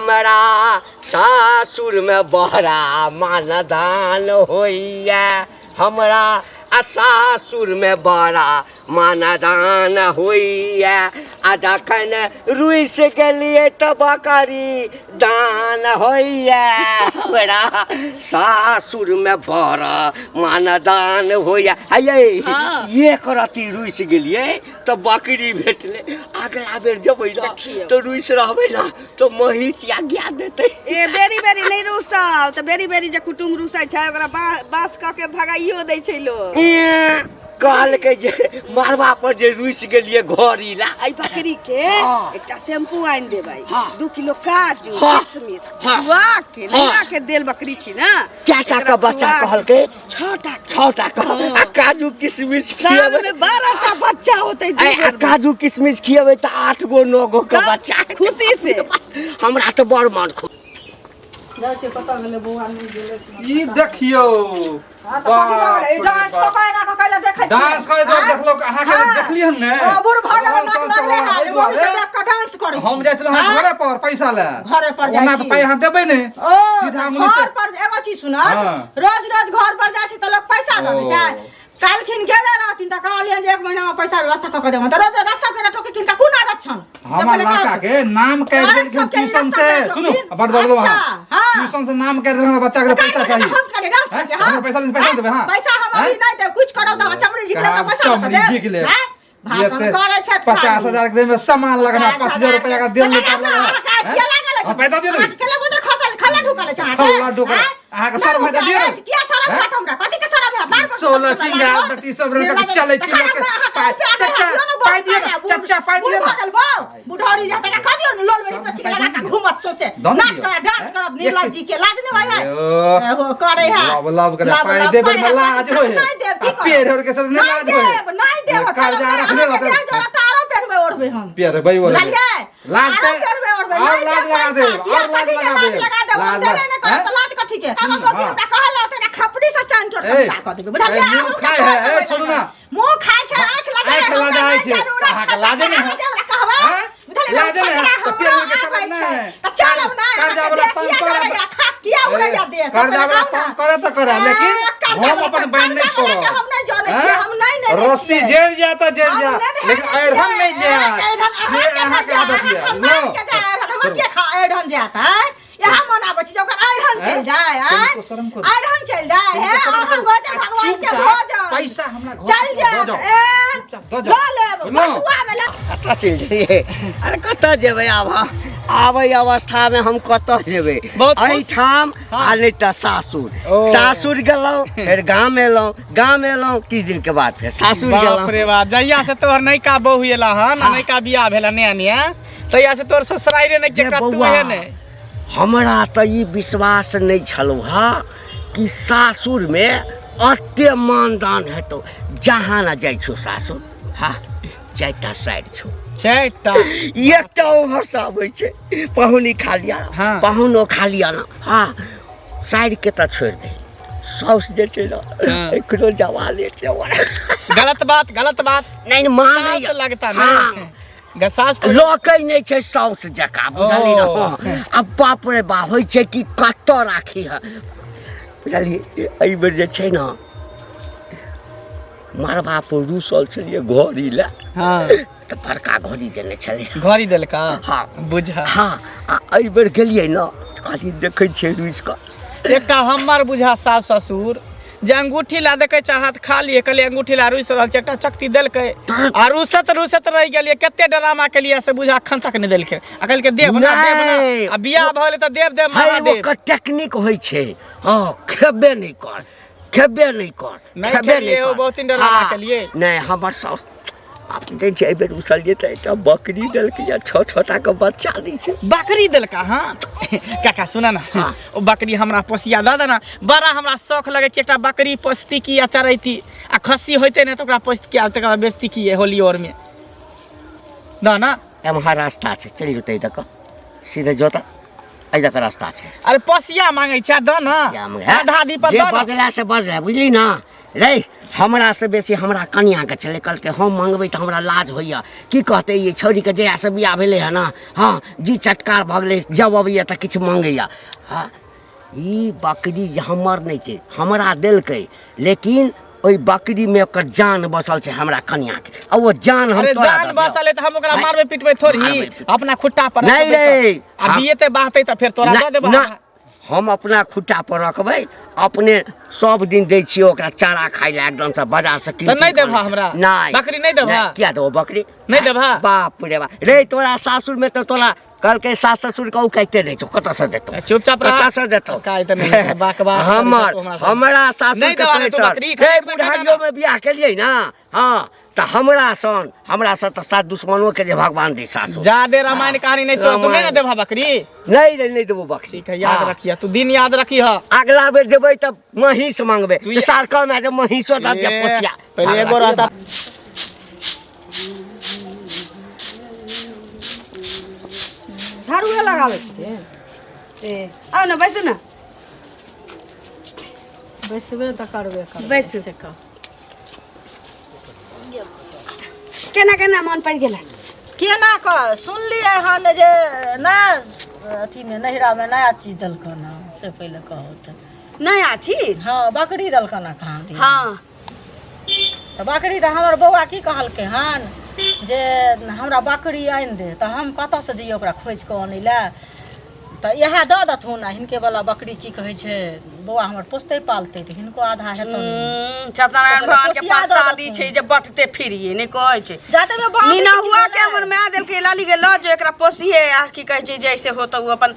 हमरा सासुरमे बड़ा मानदान होइए, हमरा आ सासुरमे बड़ा मानदान होइए। आ जखन रुसि गेलियै तऽ बकरी दान होइए, हमरा सासुरमे बड़ा मानदान होइए। हे हाँ। एक रति रुसि गेलियै तऽ बकरी भेटलै। अगला बेर जेबै ने देखियौ। तऽ रुसि रहबै ने तऽ महींस या गाय देतै। ए बेरी बेरी नहि रूसब तऽ बेरी बेरी जे कुटुम रूसै छै ओकरा बाँस कऽ के भगाइयो दै छै लोक। ए, कहलकै जे मरबा पर जे रुसि गेलियै घड़ी ला। एहि बकरी के हाँ। एकटा शैम्पू आनि देबै, हाँ। 2 किलो काजू हाँ। किशमिश हाँ। खुआ के हाँ। नैया के देल बकरी छी ना। कए टा एकरा के बच्चा खुआ के कहलकै? 6टा के। 6टा के। हाँ। आ काजू किशमिश साल खिएबै। में 12टा बच्चा होतै दू ऐ, आ बेर में। काजू किशमिश खिएबै तऽ 8 गो 9 गो के तब बच्चा हेतै। खुशी से। हमरा तऽ बड़ मन खुश। जाइ छियै कतऽ गेलै बौआ, नहि गेलै। ई देखियौ। हाँ, तऽ कथी भऽ गेलै? ई डांस कऽ कऽ एना कऽ कैला देखै छियै? डांस करे तो आँय? देखलो अहाँ के हाँ। देखली हम ने। ओ बूढ़ भऽ गेल, हम नाक चल लगले चल है। एहि मम्मी के दुआरे देख कऽ डांस करै हम छी। जाइ छलहुँ आँय? घरे पर पैसा ले। घरे पर जाइ ओना तऽ छी। पाइ अहाँ देबै ने। ओ सीधा तऽ अंगुली से घर पर एगो चीज सुनत, हाँ। रोज रोज घर पर जाइ छी तऽ लोक पैसा दऽ दै छै। ओ। काल्हिखिन गेले रहथिन तऽ कहलियनि जे 1 महीना में पैसा व्यवस्था कऽ के देबनि, तऽ रोज रास्ता पेरा टोके किनका कोन आदत छनि? से हमर पहिले लड़का कहू। के नाम काटि औरत देलखिन सबके ट्यूशन रास्ता से। पेरा सुनू, टोकथिन। बड बजलहुँ अच्छा, अहाँ। हाँ। ट्यूशन से नाम काटि देलखिन, हमर बच्चा के तऽ पैसा काटि देलकै चाही। तऽ हम करी डांस हैं? करियै, हाँ? हमरा पैसा देबै, पैसा देबै, हाँ? पैसा हम अभी हैं? नहि देब, कुछ करब तऽ चमड़ी झिकले तऽ कहाँ पैसा लऽ कऽ चमड़ी देब। झिक लेब? हैं? भाषण ये ते करै छथि पचास खाली। हजार के देह में सामान लगना, 50 5000 रुपया का देल तऽ निकाल लगा लगना। अहाँके हैं? किया लागल अछि? हाँ, पैसा दियौ ने। अहाँके केला बुदर खसल, खल्ला ढुकल अछि अहाँके? खल्ला ढुकल। हैं? अहाँके नहि शर्म हेतै ढुकल दियौ ने। अछि, किया शर्म हैं? हैत हमरा? कथी के शर्म हैत? लार पर 16 सुतल सिंगार लार बत्ती सब रंग के पर। चलै छी तखन लोक के। हमरा अहाँके पाइ- रुपया नहि चचा, दियौ ने, पाइ दियौ ने, बहुत चचा, पाइ बूढ़ दियौ ने। भऽ गेल बौ। बुढ़ौरी जात एकरा कह दियौ ने, लोल में लिपस्टिक लगा के घूमत सोचे। दऽ ने नाच दियौ। करत, डांस हैं? करत, निर्लज्ज जी के लाज नहि होइ है? यो। एहो करै है। लब लब करे, लब पाइ लब देबै करे में है, लाज होइ है। नहि देब, की आ करब? पेड़ ओढ़ के सब नहि नहि लाज होइ है। देब, नहि देब, कर्जा चलब नहि, रखने अहाँके रहतै। देह जरा तऽ आरो पेरबै ओढ़बै हम। पेरबै ओढ़बै। बुझलियै? लाज आरो तऽ- पेरबै ओढ़बै, और नहि लाज देब लगा पैसा, देब, किया और लाज कथी के लगा लाज देब। लगा देब? हम लाज देबे लगा- नहि करब हैं? तऽ लाज कथी के? तब हम हाँ। हमरा कहल रहतै ने, खपड़ी से चानि टोटका ए, कऽ देबै, बुझलियै? ए, मुँह अहूँके खाय कहल है, ए, देबै सुनू ना। मुँह खाय छै, आँखि लजाय आँखि हमरा लजाय नहि छै। जरूरत अहाँके छै, लाजे नहि अहाँ है। जे हमरा कहबै, हैं? बुझलियै? लाजे नहि है, हमरा तऽ पेड़ उड़ के आबै चलब छै। नहि। तऽ चलब नहि, कर्जा अहाँके वाला देह तंग किया करत। जरैया, खाक किया उड़ैया देह? से कर्जा पहिले वाला कहू ना। तंग करत तऽ करत, ए, लेकिन कर्जा हम वाला अपन तंग- बहन नहि कर्जा वाला के छोड़ब। हम नहि जानै छियै, हैं? हम नहि नेने रस्सी छियै। जरि जाय तऽ जरि हम जाय, नेने लेकिन छियै। अइरहन नहि जायत। अइरहन से अहाँके नहि अहाँके जायत, आदत यऽ। अहाँ खानदान के जाय अइरहन, हमर किया खा अइरहन जायत, आँय? इएह मन आबै छै जे ओकर अइरहन चलि आँय? जाय, आँय? कनिको शरम करू। अइरहन चलि जाय, हे, कनिको शरम अहाँ करू। भोजन आ भगवान के चुपचाप भोजन। पैसा हमरा घर चलि पर दऽ जायत, जाउ। ए, चुपचाप दऽ जाउ। लऽ लेब, बुझलहुँ? बटुआमे लऽ कतऽ चलि जइयै? अरे कतऽ जेबै आब हम? आबै अवस्थामे हम कतऽ जेबै? बहुत खुश। एहिठाम हाँ। आ नहि तऽ सासुर। ओ। सासुर गेलहुँ, फेर गाम एलहुँ, गाम एलहुँ किछु दिनके बाद फेर सासुर बाप गेलहुँ। रे बाप, जहिया से तोहर नयका बहू एला हन आ हाँ। नयका बियाह भेला नया नया, तहिया से तोहर ससुराइरे नहि जे के कतू बौआ, है ने। हमरा तऽ ई विश्वास नहि छलौ हँ कि सासुरमे एते मानदान हेतौ। जहाँ ने जाइ छौ सासुर, हाँ, 4टा साइड छौ। 4टा? एकटा उम्हर से आबै छै, पहुनी खा लिया, हाँ। पहुनो खा लिया ना, हाँ, साइड के तऽ छोड़ि दे, साउस जे छै ने, हाँ। एकरो जवाने छै ओकरा। गलत बात, गलत बात। नहि, नहि, मानै साउस लगता ना। हाँ। सास पर- लोकै नहि छै साउस जकाँ, बुझलियै ने? ओ। हँ। आ बाप रे बा, होइ छै कि कतऽ राखी है, बुझलियै? एहि बेर जे छै ने, मरबा पर रूसल छलियै घड़ी लए। हाँ। तऽ बड़का घड़ी देने छलै। घड़ी देलका? हाँ। बुझा। हाँ, आ एहि बेर गेलियै ने, खाली देखै छियै रूसि कऽ। एकटा हमर बुझा सास ससुर जे अंगूठी ला देखे छै हाथ खाली, कहलियै अंगूठी ला रुसि रहल छै, एकटा चकती देलकै आ रुसत रुसत रहि गेलियै। कते ड्रामा केलियै से बुझा अखन तक नहि देलकै। आ कहलकै देब ना, देब ना। नहि। आ बियाह भऽ गेलै तऽ देब देब है, महादेव। ओकर टेक्निक होइ छै, हँ, खेबे नहि कर, खेबे नहि कर, नहि खेबे खेलियै, नहि ओ कर। बहुत दिन ड्रामा हाँ, केलियै। नहि, हमर साउस आब दै छै, एहि बेर उसलियै तऽ एकटा बकरी देलकै आ 6 6टा के बच्चा दै छै। बकरी देलका? हाँ काका सुना ना, हाँ। ओ बकरी हमरा पोसिया दऽ देना, बड़ा हमरा शौक लगै छै एकटा बकरी पोसती की आ चरैती, आ खस्सी होइते ने तऽ ओकरा पोसती की आ तकर बाद बेचती की होली और में दऽ ना। एम्हर रास्ता छै, चलि जेतै एहि दऽ कऽ सीधे जोता, एहि दऽ कऽ रास्ता छै। अरे पोसिया मांगै छै, दऽ ना। किया मांगै? आधा दी पर जे दऽ ना। बजला से बजला, बुझली ना रे? हमरा से बेसी हमरा कनियाके छलै। कहलकै हम मंगबै तऽ हमरा लाज होइए, की कहतै ई छौड़ीके जहियासँ बियाह भेलै हँ ने, हँ जी चटकार भऽ गेलै, जब अबैए तऽ किछु मङ्गैए। हँ ई बकरी जे हमर नहि छै, हमरा देलकै, लेकिन ओहि बकरीमे ओकर जान बसल छै हमरा कनियाके, आ ओ जान हम अरे तोरा जान दऽ दियौ। बसल है तऽ हम ओकरा मारबै पिटबै थोड़ी, मारबै पिटबै। अपना खुट्टा पर नहि रखबै तऽ। रे, आ हम- बियेतै बाहतै तऽ फेर तोरा ना- दऽ देबौ ना, आधा। हम अपना खुट्टा पर रखबै, अपने सब दिन दै छियै ओकरा चारा खाइ लए एकदमसँ बाजारसँ कीन तऽ नहि कीन कऽ देबह आनै छै। हमरा? नहि। बकरी नहि देबह? नहि, किया देबौ बकरी? नहि देबह? बाप रे बाप रे, तोरा सासुरमे तऽ तोरा कहलकै सास ससुर के औकाते नहि छौ, कतऽसँ देतौ? चुपचाप रह। कतऽसँ देतौ? औकात नहि छै, बकवास करै हमर छौ तू हमरा संग। हमरा सासुर नहि के देबह रे तू स्वेटर। बकरी, रे खाली बकरी बुढ़ाइयोमे बियाह केलियै ने, हँ तऽ हमरा सन हमरा सन तऽ सात दुश्मनो के जे भगवान दै सासुर। जादे रामायण कहानी नहि सुन, तू नहि ने देबह बकरी? नहीं रे, नहीं देबो बकरी। ठीक है, याद हाँ। रखिए, तू दिन याद रखिह। अगला बेर जेबै तऽ महींस मांगबै, तू तऽ सार कम है जे महींसो दऽ दिअ ए, पोसिया। पहिले एगो रहता। झाड़ूए लगाबै छथिन। ए, आउ ने बैसू ने। बैसबे तऽ करबे करबै। बैसू। से कह। केना केना मन पड़ि गेल? केना कऽ सुनलियै हन जे नया अथीमे नैहरामे नया चीज देलकन हँ, से पहिले कहू तऽ। नया चीज? हँ, बकरी देलकन हँ कहाँ दिन। हँ तऽ बकरी तऽ हमर बौआ की कहलकै हन जे हमरा बकरी आनि दे, तऽ हम कतऽसँ जइयै ओकरा खोजि कऽ अनै लए? तऽ इएह दऽ देथुन आ हिनके वाला बकरी की कहै छै बौआ हमर पोसतै पालतै तऽ हिनको आधा हेतनि। सत्यनारायण भगवान के पोसिया पास दऽ शादी देथुन। छै जे बटते फिरिए नहि कहै छै। जाते में बाँटै नीना छै कि हुआ के भेलै? हमर माय देलकै लाली के लऽ जो एकरा पोसिहे, आ की कहै छै जैसे होतौ उ अपन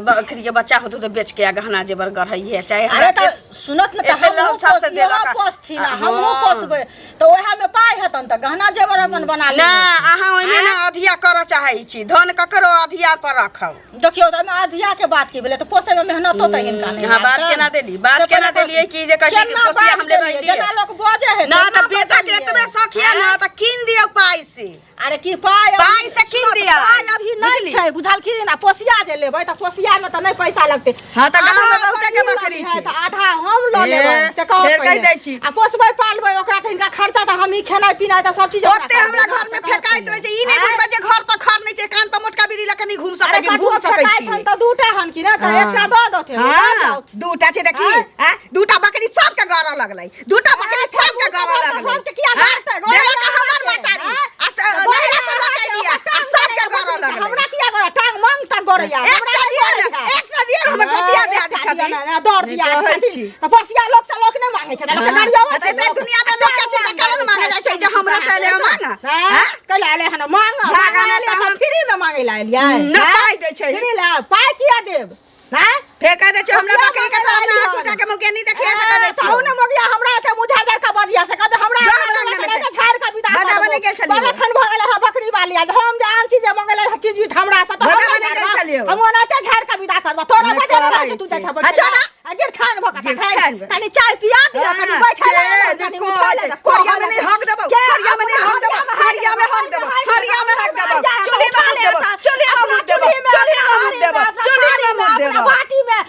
बकरी के बच्चा होतौ तऽ बेच के आ गहना जेवर गढ़ैहे चाहे हमरा अरे तऽ केस- सुनत ने तऽ एते हमहूँ लल सबसँ पोस- इहो देलक आ- पोसथिन आ हमहूँ हँ। पोसबै तऽ ओएहमे पाइ हेतनि तऽ गहना जेवर अपन बना ना लेबै। अहाँ ओहिमे ने अधिया करऽ चाहै छी, धन ककरो अधिया पर रखब। देखियौ तऽ ओहिमे अधिया के बात की भेलै? तऽ पोसै मे मेहनतो तऽ हिनका नहि हाँ, बात लागतनि। केना देली? बात से केना पहिले देलियै कि जे कहै छै कि केना पोसिया बात हम लेबै देलियै? लिए? जेना लोक बजै है ना तेना तऽ बेटा के बजलियै। एतबे शौक यऽ ने तऽ कीन दियौ पाइ से। अरे की पाइ अभी- पाइ से कीन सुनऽ, दिअ। पाइ अभी नहि बुझली? छै बुझलखिन। आ पोसिया जे लेबै तऽ पोसिया मे तऽ नहि पैसा लगतै। हाँ, तऽ गाँवमे आधा बहुते के अगर ई बकरी लऽ लिहै छै। तऽ आधा हम लऽ ए, लेबै से कहू फेर कहि पहिले। दै छी। आ पोसबै पालबै ओकरा तऽ हिनका खर्चा तऽ हम ही खेनाइ पिनाइ तऽ सब चीज ओकरा ओते हमरा करबै, घर में से कहू फेकाइत पहिले। रहै छै, ई नहि आँय? बुझबै जे घर पर खर नहि छै, कान पर मोटका बीड़ी लऽ के नहि घूम सकै अरे छी, कतबो घूम सकै फेकाइ छी। छनि तऽ दूटा हन कि ने, तऽ एकटा दऽ देथिन। हाँ, दूटा छै देखी, आँय? आँय, दूटा बकरी सबके गरऽ लगलै, दूटा बकरी आँय, सबके फेर गरऽ ओ सब लगलै। सबके किया आँय, गरतै? गरऽ देलक लगलै। हमर महतारी, आँय? आ नहिरा से लऽ के एलियै, आ सबके गरऽ लगलै। हमरा किया गरऽ? टांग मांग तक गरैया। हमरा एकटा नहि दिअ ने, गरैया। एकटा दिअ ने, हमर गोतिया दए दै छथिन। दौड़ दिया नहि कहै छथिन छी। तऽ बसिया लोक से लोक नहि मांगे छै, लोक के गाड़ियाबै तऽ छै एते लोक। दुनिया मे लोक के छै तऽ कारण मांगे जाइ छै जे हमरा से एलै मांग। हैं? कैला एलै हन मांग? भागा ने तऽ हम- फ्री में मांगे ला एलियै? न पाइ दै छै। फ्री ला पाइ किया देब? हैं? फेर कह दै छै हमरा बसिया बकरी के मांगे तऽ ला अपना एलियै। खुटा के मुके नहि देखिए से कह दै तहु छियौ। ने मगिया हमरा एते मुझा जर का बजिया से कहते हमरा जा हमरा हमरा अंगना में से। झाड़ का विदा कर बजाबऽ देबो। नहि गेल छलियौ। बड़ा खन भऽ गेलै हँ बकरी वाली, आ हम जे आन चीज जे मंगेलै हँ चीज भी हमरा से तऽ हम बजाबऽ नहि गेल झाड़बा। छलियौ। हम ओनाहिते झाड़ का विदा करबो। तोरा नहि बजे कहै रहै छै, तू जाइ छी। छऽ आ जो ना। आ गिरथान भऽ कऽ गिरथान तखन कनि चाय पिया दिअ, कनि हाँ, बैठै लए के कनि नहि उठै लए कहै छै। कोरिया में नहि हक देबौ, के कोरिया में नहि हक देबौ, हरिया में हक देबौ, हरिया में हक देबौ, चूल्ही में हक देबौ, चूल्ही में मुँह देबौ, चूल्ही में मुँह देबौ, चूल्ही में मुँह देबौ।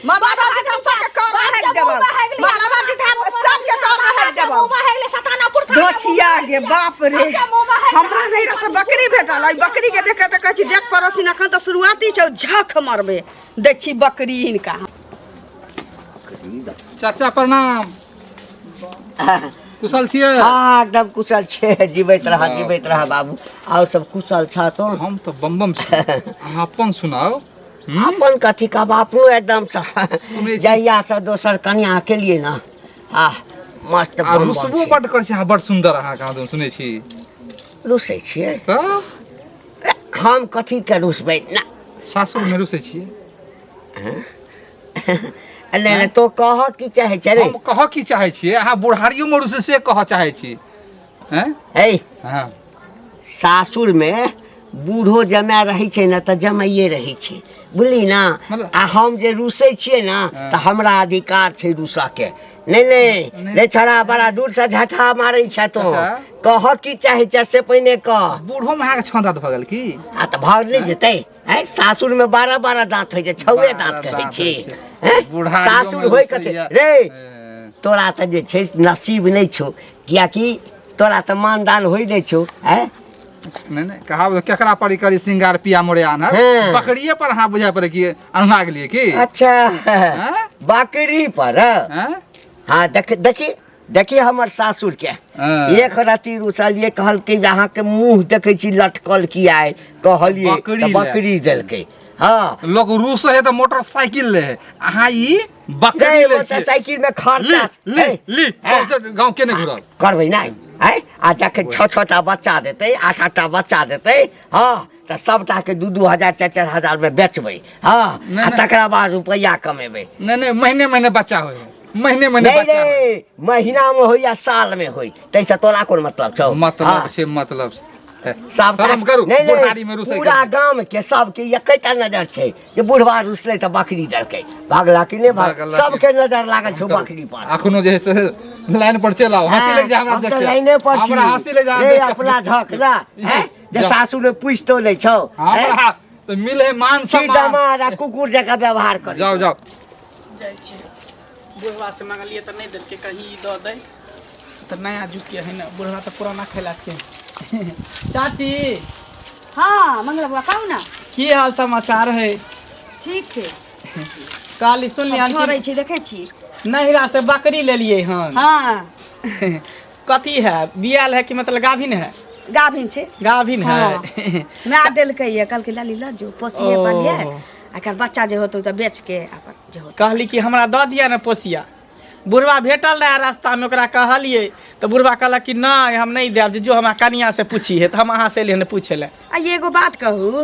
मरला बाजी तऽ सबके कर में हक देबौ, मरला बाजी तऽ सबके कर में हक देबौ। दोछिया गे बाप रे, हमरा नैहरा से बकरी भेटल। एहि बकरी के देख के तऽ कहै छी देख पड़ोसिन, एखन तऽ शुरुआती छौ, झख मरबे दै छी बकरी हिनका। चाचा प्रणाम, कुशल छियै? हाँ, एकदम कुशल छै, जीवैत रह, जीवैत रह बाबू। और सब कुशल छ तो? हम तऽ बम बम छी, अहाँ अपन सुनाउ। अपन कथी का अपनो एकदम सुनै छी। जहिया से दोसर कनिया के लिए ना, आ मस्त आ बम बम रुसबो छै। बड्ड करै छी अहाँ, बड्ड सुन्दर अहाँ कहाँ दन सुनै छी। रुसै छियै? तऽ हम कथी के रुसबै ना? सासुर मे रुसै छियै? नहि नहि, तो कह की चाहै छै रे? हम कहऽ की चाहै छियै, अहाँ बुढ़ारियो मे रुसै से कहऽ चाहै छी। हैं? हे हँ, सासुर मे बूढ़ो जमाय रहै छै ने तऽ जमाइए रहै छै, बुझली ना? मतलब- आ हम जे रुसै छियै ने हँ। तऽ हमरा अधिकार छै रुसऽ के। नहि नहि नहि। रे छोड़ा, बड़ा दूर से झटहा मारै छै तो। अच्छा। कह की चाहै छै से पहिने कह। बूढ़ो मे अहाँके छह दाँत भऽ गेल की? आ तऽ भऽ नहि जेतै? हैं, सासुर मे 12 12 दाँत होइ छै, छौए दाँत 12 कहै दाँत छी। होइ छै। हैं? बुढ़ारियो मे सासुर होइ कथी रुसैया। रे? ए, तोरा तऽ जे छै नसीब नहि छौ किएकि तोरा तऽ मानदान होइ नहि छौ आँय नहि नहि कहावत केकरा पर ई करी सिंगार पिया मोरे आनर हँ। बकरिए पर अहाँ बुझाय पड़े कि अनना गेलिए की अच्छा हँ? बकरी पर हँ? हाँ देख देखी देखी हमर सासुर के हँ। एक रति रुसलिए कहलकै जे अहाँके मुँह देखै छी लटकल किया अइ कहलिए बकरी तऽ ले। बकरी देलकै हाँ लोग रूस है तऽ मोटरसाइकिल ले है अहाँ ई बकरी नहीं ले छियै मोटरसाइकिल में ली खर्चा ली है। ली हैं? सौंसे गाँव के नहि घुरब करबै नहि आँय आ जखन छओ छओ टा बच्चा देतै आठ आठ टा बच्चा देतै हँ तऽ सबटाके 2 2 हजार 4 4 हजार मे बेचबै हँ नहि, आ नहि। तकरा बाद रुपैआ कमेबै नहि नहि महीने महीने बच्चा होइ है महीने महीने नहि बच्चा होइ नहि महीनामे होइ या सालमे होइ ताहिसँ तोरा कोन मतलब छौ मतलब हँ, छै मतलब छै। सबटा शरम करू नहि बुढ़ारी में नहि रुसै पूरा गाम के सबके एकेटा नजर छै जे बुढ़वा रुसलै तऽ बकरी देलकै भागला कि नहि भाग भागला कि- सबके नजर लागल छौ बकरी पर अखनो जे है से लाइन पर चलि आउ हंसी लागि जाय हमरा हम देख तऽ के लाइने पर छी हमरा हंसी लागि जाय रे देख के। अपना झक ना हैं जे जा। सासु ने पूछतो नहि छौ हैं? हमरा तऽ मिले मान छी सम्मान दमाद आ कुकुर जकाँ व्यवहार कर जाओ जाओ जाइ छियै बुढ़वा से मंगलियै तऽ नहि देलकै कहीं ई दऽ दै तऽ नया जुग के है ने बुढ़वा तऽ पुराना खेला के चाची हाँ मंगला बुआ कहू ना की हाल समाचार है ठीक छै काली सुनलियै हन छोड़ै कि छी देखै छी नैहरा से बकरी लेलियै हन हाँ कथी है बियाल है कि मतलब गाभिन है गाभिन छै गाभिन है हाँ। माय देलकै ये कहलकै लाली लऽ जो पोसिए ओ। पालिए आ एकर बच्चा जे होतौ तऽ बेच के अपन जे होतौ कहली कि हमरा दऽ दिअ ने पोसिया बुढ़वा भेटल रहए रास्तामे ओकरा कहलियै तऽ बुढ़वा कहलक कि नहि हम नहि देब जे जो हमरा कनियाँसँ पूछी हे तऽ हम अहाँसँ एलियै हन पूछै लए आ एगो बात कहू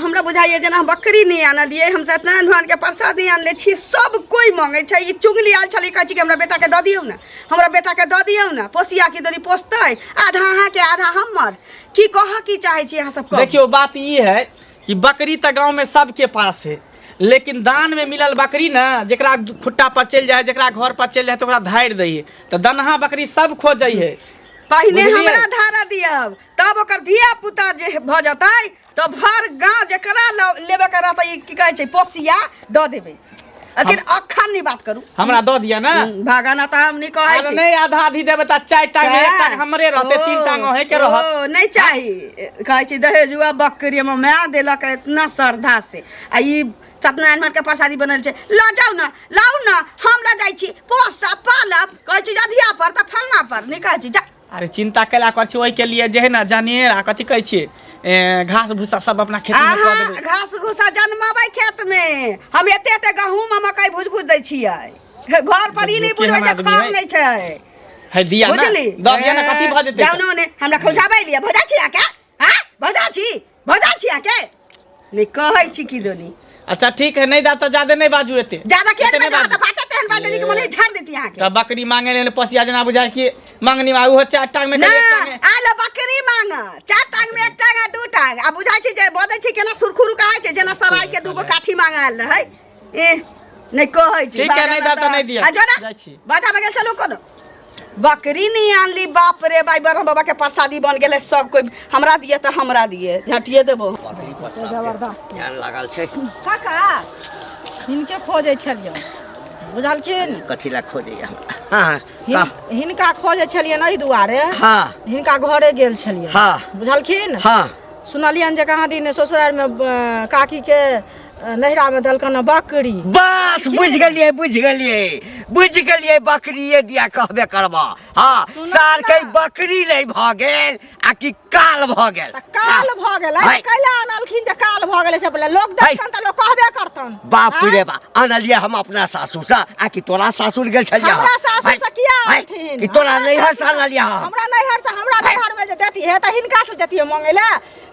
हमरा बुझाइए जेना हम बकरी नहि आनलियै हम सत्यनारायण भगवानके प्रसाद नहि आनले छी सब कोइ मांगै छै ई चुगली आयल छलै कहै छै कि हमरा बेटाके दऽ दियौ ने हमरा बेटाके दऽ दियौ ने पोसिया की दरी पोसतै आधा अहाँके आधा हमर की कहऽ की चाहै छी अहाँ सब कहू। देखियौ बात ई है कि बकरी तऽ गाँवमे सबके पास है लेकिन दान में मिलल बकरी ने जकरा खुट्टा पर चलि जाइ है जकरा घर पर चलि जाइ है तऽ ओकरा धारि दै है तऽ दनहा बकरी सब खोजै है पहिने बुझलियै? हमरा धारा दियब तब ओकर धिया पुता जे भऽ जेतै तऽ भर गाँव जकरा लेबे के रहतै ई की कहै छै पोसिया दऽ देबै लेकिन अखन नहि बात करू हमरा दऽ दिअ ने भागाना तऽ हम नहि कहै अरे छी नहि आधा आधी देबै तऽ चारि टांग एक टांग हमरे रहतै तीन टांग अहेंके रहत ओ, नहि चाही कहै छी दहेजुआ बकरी हमर माय देलक इतना श्रद्धा से आ ई सत्यनारायण भगवान के प्रसादी बनल छै लऽ जाउ ने लाउ ने हम लऽ जाइ छी पोसब पालब कहै छी अधिया पर तऽ फलना पर नहि कहै छी जा अरे चिंता कैला कर छी ओहिके लिए जे है ने जनेर आ कथी कहै छियै ए, घास भूसा सब अपना खेत में कऽ अहाँ देबै घास भूसा जनमबै खेत में हम एते एते गहूम आ मकई भुज भुज दै छियै घर पर ई नहि केहन बुझबै जे आदमी खर है? नहि छै है दिया ना बुझली दऽ दिया ना कथी भऽ जेतै जाउ ने ओने हमरा खौझाबै लिए भजा छी आके हाँ भजा छी भजा छी आके नहि कहै छी की दोनी अच्छा ठीक है नहीं दा तऽ ज्यादे नहीं बाजू एते ज्यादा किया एते नहि नहि बाजू बाजू तऽ बाटे तेहन बाजली कि मने झाड़ देती अहाँके तऽ बकरी मांगे ले पसिया जेना बुझाय कि मंगनी में उहो चार टांग में ना एक टांग में आलो बकरी मांग चार टांग में एक टांग आ दू टांग आ बुझाइ छै जे बजै छै केना सुरखुरु कहै छै जेना सराय के दूगो काठी मांग आयल रहै ए नहि कहै छी ठीक है, नहि दऽ तऽ नहि दिअ। आ जो ना जाइ छी। बाजा बगल चलू कोनो बकरी नहीं आनली बाप रे बाई ब्रह्म बाबा के प्रसादी बन गेलै सब कोई हमरा दिए तऽ हमरा दिए झटिए देबो बकरी पर सबके ध्यान लागल छै काका हिनके खोजै छलियै बुझलखिन कथी लए खोजैया हमरा हाँ कह। हिनका खोजै छलियनि एहि दुआरे हाँ हिनका घरे गेल छलियै हाँ। बुझलखिन हाँ सुनलियनि जे कहाँ दिन ससुरारिमे काकीके नैहरामे देलकनि हँ बकरी बस बुझि गेलियै बुझि गेलियै बुझि गेलियै बकरिए दिया कहबे करबा हाँ सुनऽ सार के ने। बकरी नहि भऽ गेल आ कि काल भऽ गेल तऽ काल भऽ गेलै हाय। कैला अनलखिन जे काल भऽ गेलै से बोले लोक हाय। देखतन तऽ लोक कहबे करतन बाप आँय? रे बा अनलियै हम अपना सासुर से आ कि तोरा सासुर गेल छलियै हमरा सासुर से किया हाय, अनथिन कि तोरा हमरा नैहर से सासुर अनलियै हम हमरा नैहर से हमरा नैहर में जे देती है तऽ हिनका से जतियै मांगै लए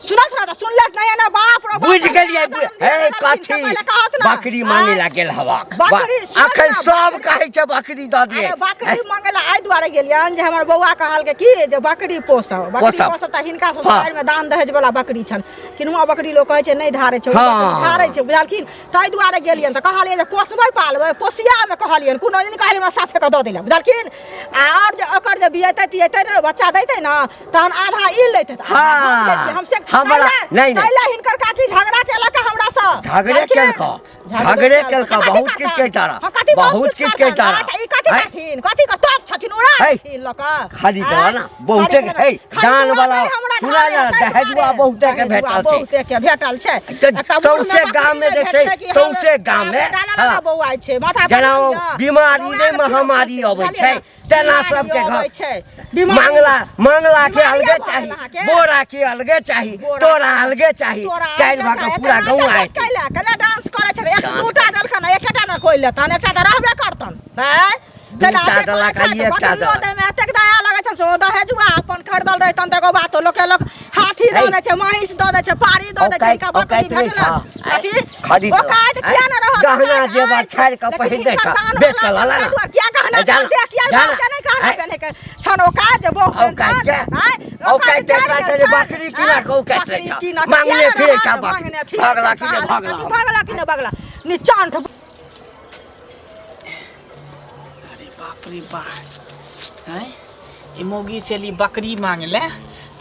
सुनत ना तऽ सुनलक नहीं ना बाप रे बाप बुझि गेलियै जन्म हे दिया देलखिन कथी से पहिले कहत ना। बकरी मांगे आँय? ला गेल हवा बकरी सुनत अखन ना, सब बकरी- कहै छै बकरी दऽ दियै अरे बकरी मांगे ला एहि दुआरे गेलियनि जे हमर बौआ कहलकै की जे बकरी पोसब बकरी पोसब। पोसब तऽ हिनका ससुरारि में दान दहेज वाला बकरी छनि किनुआ बकरी लोक कहै छै नहि धारै छै ओ हाँ। बकरी धारै छै बुझलखिन ताहि दुआरे गेलियनि तऽ कहलियै जे पोसबै पालबै पोसियामे कहलियनि कोनो नहि कहलियै हमरा साफे कऽ दऽ दै लए बुझलखिन आ आओर जे ओकर जे बियेतै तियेतै ने बच्चा दैतै ने तहन आधा ई लैतै तऽ आधा हम हाँ। लैतियै। हम से हमरा नहीं नहीं पहले हिनकर काकी झगड़ा केलक हमरा से। झगड़े केलक, झगड़े केलक, बहुत किछ के तारा, हाँ, कथी बहुत किछ के तारा। अच्छा, ई कथी हैं? करथिन? कथी के तोप छथिन उड़ा है। देथिन लऽ कऽ। खाली आँय? दवा ना, बहुते खाली के- है, खाली दान दवा वाला, नहि, हमरा सुना धारे, ना, ताहि दहेजुआ दुआरे। बहुते के दहेजुआ भेटल छै। बहुते के भेटल छै। तऽ एकटा मुँहमे सौंसे बकरी गाममे नहि जे छै, भेटलै कि सौंसे हमरा गाममे, डाला हाँ। लगा बौआइ छै, माथा पर जेना ओ लिअ। बीमारी बौआ नहि के महामारी पियौ, अबै बुझलियै छै, ने? तेना बीमारी सबके घर। अबै छै। बीमारी- मांगला मांगला के बीमारी अलगे अबै चाही, अहाँके। बोरा के अलगे चाही, बोरा तोरा अलगे चाही, तोरा काल्हि अलगे भऽ कऽ चाही। पूरा एतना गाँव नाचै आयत। कैला कैला डांस करै छलै, एक डांस दूटा देलखन, एकेटा ने कोइ लेतन, एकटा तऽ रहबे करतन। आँय? कैला दूटा एतेक देलक, करै छथि, एकटा बकरियो देलक। दैमे एतेक दया लगै छनि से ओ दहेजुआ अपन खरीदल रहितन तऽ एगो बातो लोके लोक हाथी दऽ है। दै छै, महींस दऽ दै छै, पारी दऽ दै छै, औकाइत हिनका बकरी औकाइत नहि भेटलनि। छह। कथी? खरीद लऽ। औकाइत किया ने रहत? गहना औकाइत जेवर अछि। छाड़ि कऽ लेकिन पहिर दै हिनकर छह, दान बेच कऽ वला लऽ ला छनि, ना। ताहि दुआरे किया गहना जा ना, दे, किया जा ना। बापके नहि गहना है। पेन्हैके छनि औकात जे बहु औकात के? आँय? औकात जानि एकरा गेल छै जे छनि। बकरी किना कऽ औकात बकरी लै छह। किना कऽ मांगने किया ने फिरै छह रहत? बकरी। मांगने फिरै भगला छह, कि ने भगला। कथी भगला कि ने भगला निचांठ। अरे बाप रे बा, हैं ई मौगी से ली बकरी मांगले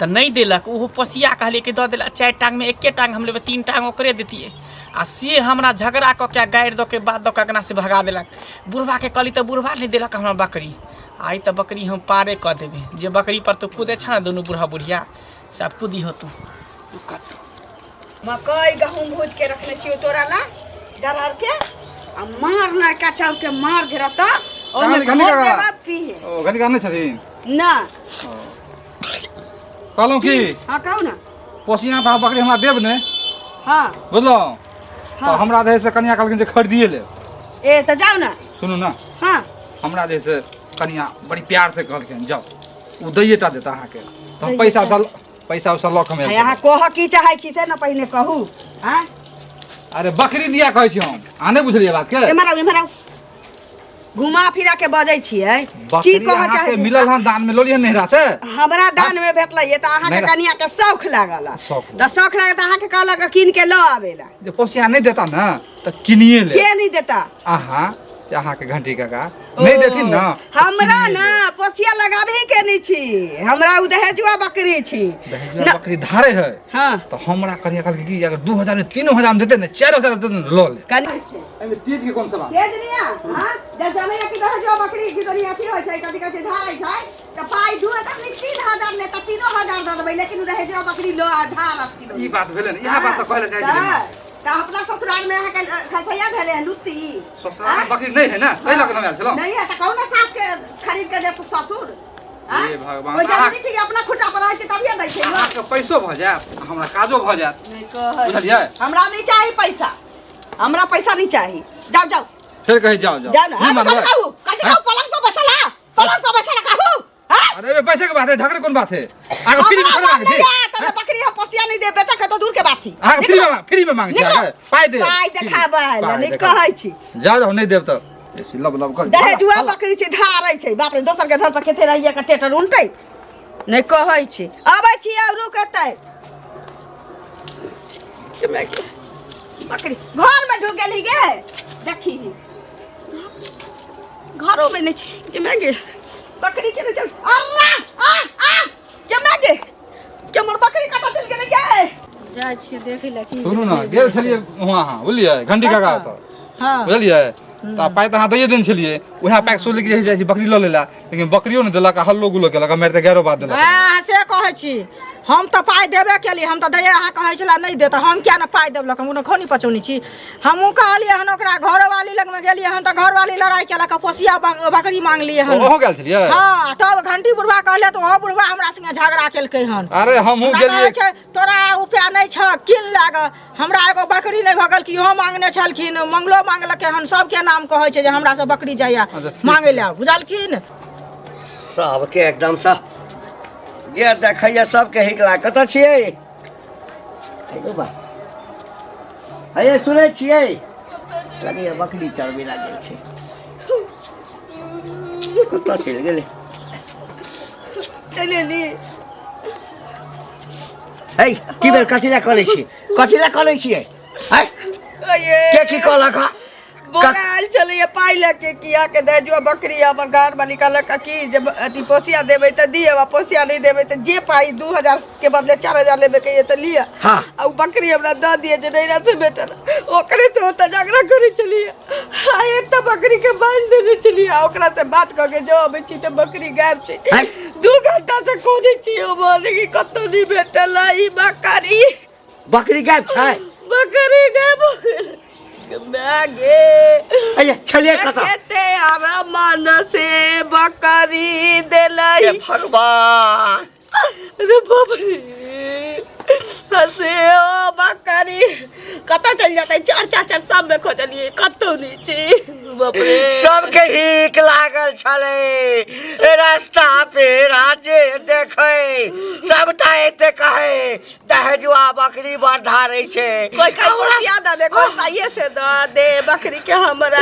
तऽ नहि देलक, ओहो पोसिया कहलियै कि दऽ देलक, 4 टांगमे एके टांग हम लेबै, 3 टांग ओकरे देतियै, आ से हमरा झगड़ा कऽ के गारि दऽ के बात दऽ के अङ्गना से भगा देलक। बुढ़बाके कहली तऽ बुढ़बा नहि देलक हमरा बकरी। आइ तऽ बकरी हम पारे कऽ देबै, जे बकरी पर तू कूदै छह ने दुनू बुढ़ा बुढ़िया सब कूदी हो तू। मकई गहूम भूज के रखने छियो तोरा ला डरहर के, आ मार ना का चाउर के मार जे रहता ओमे कहाँ घनी घोर काका? देबा पीहे। ओ घनी काका नहि छथिन? ना। कहलहुँ की? हाँ कहू ना। पोसिया तऽ अहाँ बकरी हमरा देब ने? हाँ। बुझलहुँ? हाँ। तऽ हमरा जे है से कनिया कहलखिन जे खरीदिए लेब। ए तऽ जाउ ना। सुनू ना। हाँ। हमरा जे है से कनिया बड़ी प्यार से कहलखिन जाउ ओ दैये टा देता अहाँके, तऽ हम पैसा उसा पैसा उसा लऽ कऽ हम आबि अहाँ जेबै। कहऽ की चाहै छी से ने पहिने कहू। हाँ? अरे बकरी दिया कहै छी हम, अहाँ नहि बुझलियै बात के? एम्हर आउ, एम्हर आउ, घुमा फिरा के बजै छियै की बकरी कहऽ अहाँके चाहै छी? मिलल हन दान में, लऽ लिअ नैहरा से। हमरा दान में भेटलै तऽ अहाँके नैहरा। कनिया के शौख लागल हँ। शौख तऽ शौख लागल तऽ अहाँके कहलक कीन के लऽ आबै ला। जे पोसिया नहि देता ने तऽ किनिए ले। के नहि देता? अहाँ से अहाँके घंटी काका नहि देथिन ने तऽ हमरा किनिए ना लेब। पोसिया लगाबही के नहि छी, हमरा उ दहेजुआ बकरी छी। दहेजुआ बकरी धारे है। हाँ। तऽ हमरा कनिया कहलकै कि अगर 2000 में 3000 में देते ने 4000 देते ने लऽ ले। कनि एहिमे तेज के कोन सवाल? तेज नहीं है, हाँ? जब जानै है कि दहेजुआ बकरी की तनी अथी होइ छै, कथी कहै छै, धारै छै, तऽ पाइ 2000 नहि 3000 ले तऽ 3000 दऽ देबै, लेकिन उ दहेजुआ बकरी लऽ आ धार अथी ई बात भेलै ने, इएह बात तऽ कहै लए चाहै छलियै। तऽ अपना ससुराल में अहाँके खसैया भेलै हँ लुत्ती? ससुराल में बकरी नहि है ने, एहि लऽ कऽ हम आयल छलहुँ। नहि है तऽ कहू ने सास के खरीद के देत ससुर। आँय? हे भगवान, ओहि अहाँ- जरूरी छै कि अपना खुटा पर रहै छै तभिए दै छै। अहाँके पैसो भऽ जायत आ हमरा काजो भऽ जायत। नहि कहै। बुझलियै? हमरा नहि चाही पैसा, हमरा पैसा नहीं चाही। जाओ जाओ। फेर कही जाओ जाओ। जाओ ना। नहीं हाँ, मानबै। कहू कथी कहू, पलंग पर बैसल है, पलंग पर बैसल है कहू। हाँ? अरे एहिमे पैसे के बात है, ढकरे कोन बात है? अहाँके फ्री में हमरा थोड़े मन मांगे छी। नहीं है, तोरा बकरी हम पोसिया नहीं दे, बेचा के तो दूर के बात छी। अहाँके फ्री में मांगे छी, निकलो। अहाँके पाइ दे। पाइ देखाबै लए पाइ नहीं देखाबै। कहै छी। जाओ जाओ, नहीं देब तऽ बेसी लब लब कर। दहेजुआ बकरी छी, धारै छै। बाप रे, दोसर के घर पर खेते रहिए के टेटर उल्टै नहीं कहै छी। अबै छी आब रुक एतै। बकरी घर में ढुक गेली गे, देखी घरों में नहीं छै। के मैं गे बकरी के नहीं चल, अल्लाह आ आ के मैं गे के मोर बकरी कतऽ चल गेलै गे? जाइ छियै देखै लए की सुनू ने, गेल छलियै वहाँ अहाँ, बुझलियै, घंटी काका ओतऽ। हाँ। बुझलियै? तऽ पाइ तऽ अहाँ दैये देने छलियै, उएह पाइ सोचलियै कि जाइ छी बकरी लऽ लेला, लेकिन बकरियो नहि देलक आ हल्लो गुल्लो केलक आ मारि तऽ गैरो बात देलक। अहाँ से कहै छी, हम तऽ पाइ देबे केली, हम तऽ दैये, अहाँ कहै छला नहि देत, हम किया ने पाइ देबलक? हम कोनो खौनी पचौनी छी? हमहूँ कहलियै हन ओकरा, घरवाली लगमे गेलियै हन तऽ घरवाली लड़ाइ केलक, पोसिया बकरी मांगलियै हन। ओहो गेल छलियै? हाँ, तब घंटी बुढ़वा कहलियै तऽ ओहो बुढ़वा हमरा संगे झगड़ा केलकै हन। अरे हमहूँ हमरा गेलियै। कहै छै तोरा उपाय नहि छ, कीन लाग, हमरा एगो बकरी नहि भऽ गेल कि इहो मांगने छलखिन, मंगलो मांगलकै हन, सबके नाम कहै छै जे हमरा से बकरी जाइया अच्छा, ठीक। मांगै लए, बुझलखिन? सबके एकदमसँ जे देखैया सबके हिक लाग। कतऽ छियै? हेलो बा, हे सुनै छियै? लगैया बकरी चरबै ला गेल छै, कतऽ चलि गेलै? चलि एली। हे की भेल? कथी लए करै छी, कथी लए करै छियै? है के की कहलक हँ? बोरा आयल छलैया पाइ लऽ के कि अहाँके दहेजुआ बकरी हमर घर वाली कहलक कि जे अथी पोसिया देबै तऽ दिअ आ पोसिया नहि देबै तऽ जे पाइ 2000 के बदले 4000 लेबे के ये तऽ लिअ। हाँ। आ उ बकरी हमरा दऽ दिअ जे नैहरा से भेटल, ओकरे से ओतऽ झगड़ा करै छलियै आ एकटा बकरी के बान्हि देने छलियै आ ओकरा से बात कऽ के जो अबै छी तऽ बकरी गायब छै। आँय? 2 घंटा से खोजै छी हम, लेकिन कतौ नहि भेटल है ई बकरी। बकरी गायब छै? बकरी गायब हो गेल। माय गे। अये छलियै कतऽ? कते आराम से बकरी देलै। हे भगवान। अरे बाप रे, हसे ओ बकरी कतऽ चलि जेतै? चार चार चार सब में खोजलियै, कतौ नहि छै। बाप रे, सबके हिक लागल छलै। रास्ता पे राजे देखै सबटा एते कहै दहेजुआ बकरी बड़ धारै छै। कोई कोई पोसिया दऽ दे, कोई पाइए से दऽ दे बकरी के हमरा।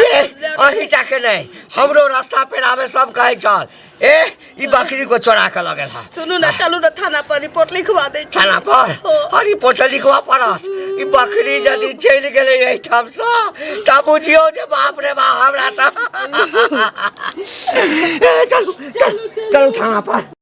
अही टा के नहि, हमरो रास्ता पेरा में सब कहै छल ए ई बकरी को चोरा के लऽ गेल हा। सुनू ना, चलू ना थाना पर रिपोर्ट लिखवा दै छी। थाना पर? हो। और रिपोर्ट लिखवा पड़त। ई बकरी यदि चलि गेलै एहिठामसँ तऽ बुझियौ जे बाप रे बाप हमरा तऽ। ए, चलू चलू चलू थाना पर।